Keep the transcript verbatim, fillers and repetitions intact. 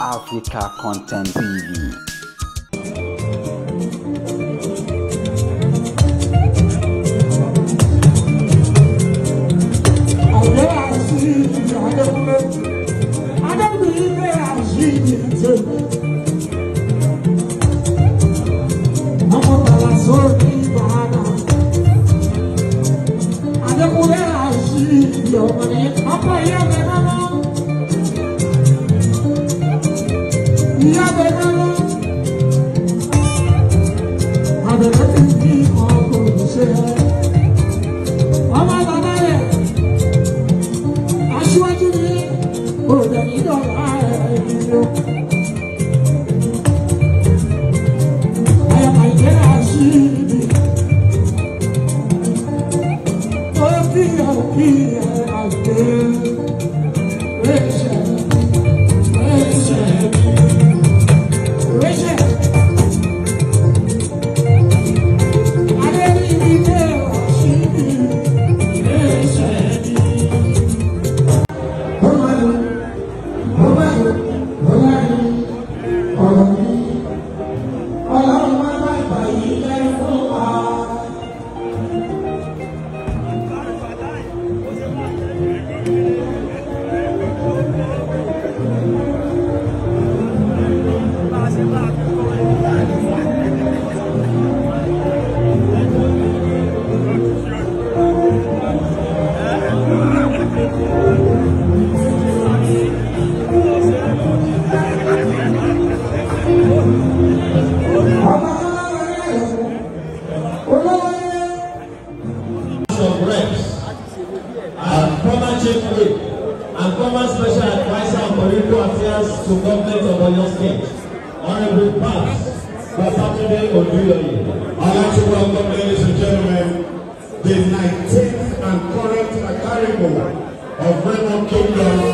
Africa Content T V. Of Reps and former Chief Whip and former Special Advisor on Political Affairs to Government of Oyo State, Honorable Babs Babatunde Oduyoye. I'd like to welcome, ladies and gentlemen, the nineteenth and current Akaribo of Remo Kingdom.